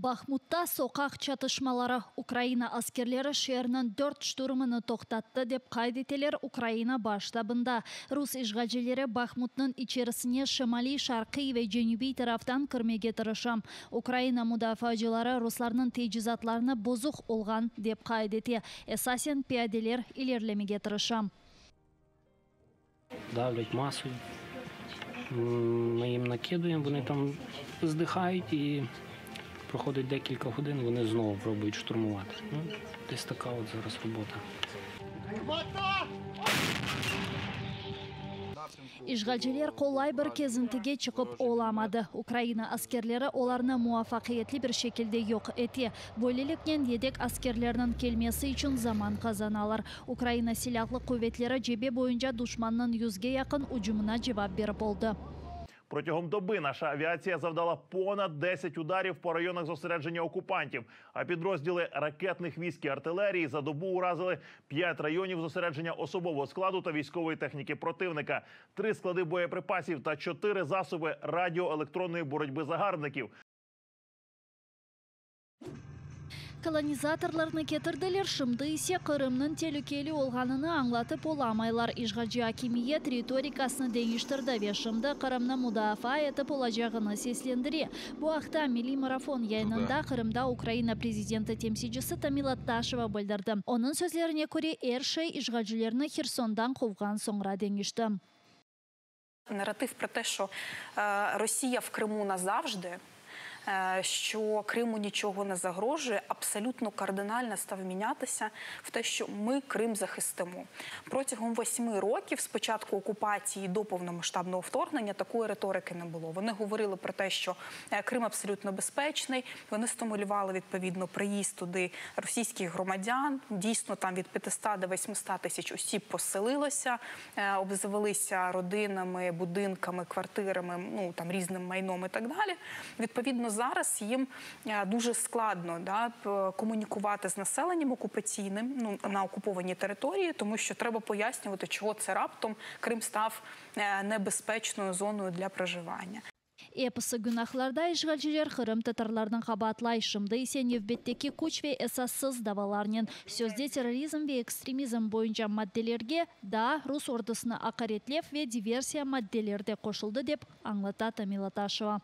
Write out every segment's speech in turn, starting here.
Bahmutta soqaq çatışmaları, Ukraina askerleri şeerniñ dört şturmını toqtattı, dep qayd eteler Ukraina Baş ştabında. Rus işğalcileri Bahmutnıñ içerisine şimaliy, şarqiy ve cenübiy taraftan kirmege tırışa. Ukraina mudafaacıları ruslarnıñ tecizatlarını bozuq olğan, dep qayd ete. Esasen piyadeler ilerlemege tırışa. Давлять масою. Ми їм накидуємо, вони там здихають і проходить декілька годин, вони знову пробують штурмувати. Ну, десь така от зараз робота. İşğalciler qolay bir kezintige çıqıp olamadı. Ukraina askerleri olarnı muvafaqiyetli bir şekilde yoq ete. Böyleliknen yedek askerlerniñ kelmesi içün zaman qazanalar. Ukraina Silâlı quvetleri cebe boyunca duşmannıñ yüzge yaqın ücümına cevap berip oldı. Протягом доби наша авіація завдала понад 10 ударів по районах зосередження окупантів. А підрозділи ракетних військ і артилерії за добу уразили 5 районів зосередження особового складу та військової техніки противника, 3 склади боєприпасів та 4 засоби радіоелектронної боротьби загарбників. Kolonizatorlarnı ketirdiler, şimdi ise Qırımnıñ telükeli olğanını añlatıp olamaylar. İşğalci akimiyet ritorikasını deñiştirdi ve şimdi Qırımnı mudafaa etip olacağını seslendire. Bu aqta Milliy marafon yayınında Qırımda Ukraina prezidenti temsilcisi Tamila Taşeva bildirdi. Onıñ sözlerine köre, er şey işğalcilerni Hersondan quvğan soñra deñişti. Наратив про те, що Росія в Криму назавжди, що Криму нічого не загрожує, абсолютно кардинально став мінятися в те, що ми Крим захистимо. Протягом 8 років, з початку окупації до повномасштабного вторгнення, такої риторики не було. Вони говорили про те, що Крим абсолютно безпечний, вони стимулювали, відповідно, приїзд туди російських громадян. Дійсно, там від 500 до 800 тисяч осіб поселилося, обзавелися родинами, будинками, квартирами, ну, там, різним майном і так далі. Відповідно, зараз їм дуже складно, да, комунікувати з населенням окупаційним, ну, на окупованій території, тому що треба пояснювати, чого це раптом Крим став небезпечною зоною для проживання. Episi günahlarda işğalciler qırımtatarlarnı qabaatlay, şimdi ise nevbetteki küç ve esassız davalarnen sözde terrorizm ve ekstremizm boyunca maddelerge daa rus ordusını aqaretlev ve diversiya maddeleri de qoşuldı, dep añlata Tamila Taşeva.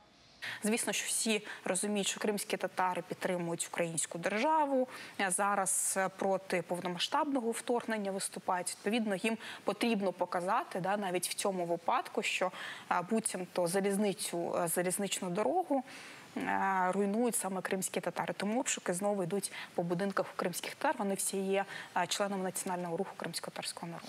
Звісно, що всі розуміють, що кримські татари підтримують українську державу, зараз проти повномасштабного вторгнення виступають. Відповідно, їм потрібно показати, да, навіть в цьому випадку, що буцімто залізничну дорогу руйнують саме кримські татари. Тому обшуки знову йдуть по будинках у кримських татар. Вони всі є членами Національного руху кримськотатарського народу.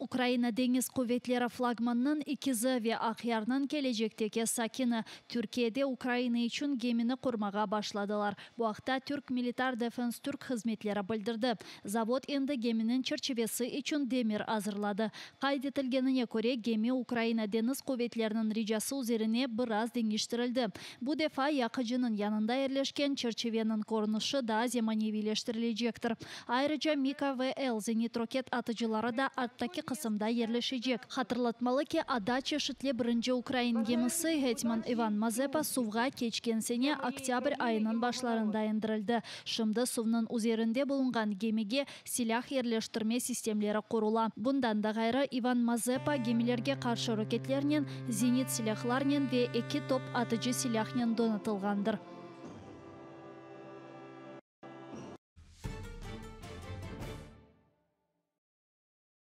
Ukraina deñiz quvetleri flagmannıñ ikizi ve Aqyarnıñ kelecekteki sakini Türkiyede Ukraina içün gemini qurmağa başladılar. Bu aqta Türk Militar Defense türk hızmetleri bildirdi. Zavod endi geminiñ çerçivesi içün demir azırladı. Qayd etilgenine köre, gemi Ukraina deñiz quvetleriniñ ricası üzerine biraz deñiştirildi. Bu defa yaqıcınıñ yanında yerleşken çerçiveniñ körünişi daa zemaneviyleştirilecektir. Ayrıca Mika VL zenit-roket atıcıları da arttaki qısımda yerleşecek. Hatırlatmalı ki, ada çeşitli birinci ukrain gemisi Hetman İvan Mazepa suvğa keçken sene oktâbr ayınıñ başlarında endirildi. Şimdi suvnıñ üzerinde bulunğan gemige silâh yerleştirme sistemleri qurula. Bundan da ğayrı, İvan Mazepa gemilerge qarşı roketlernen, zenit silâhlarnen ve eki top atıcı silâhnen donatılğandır.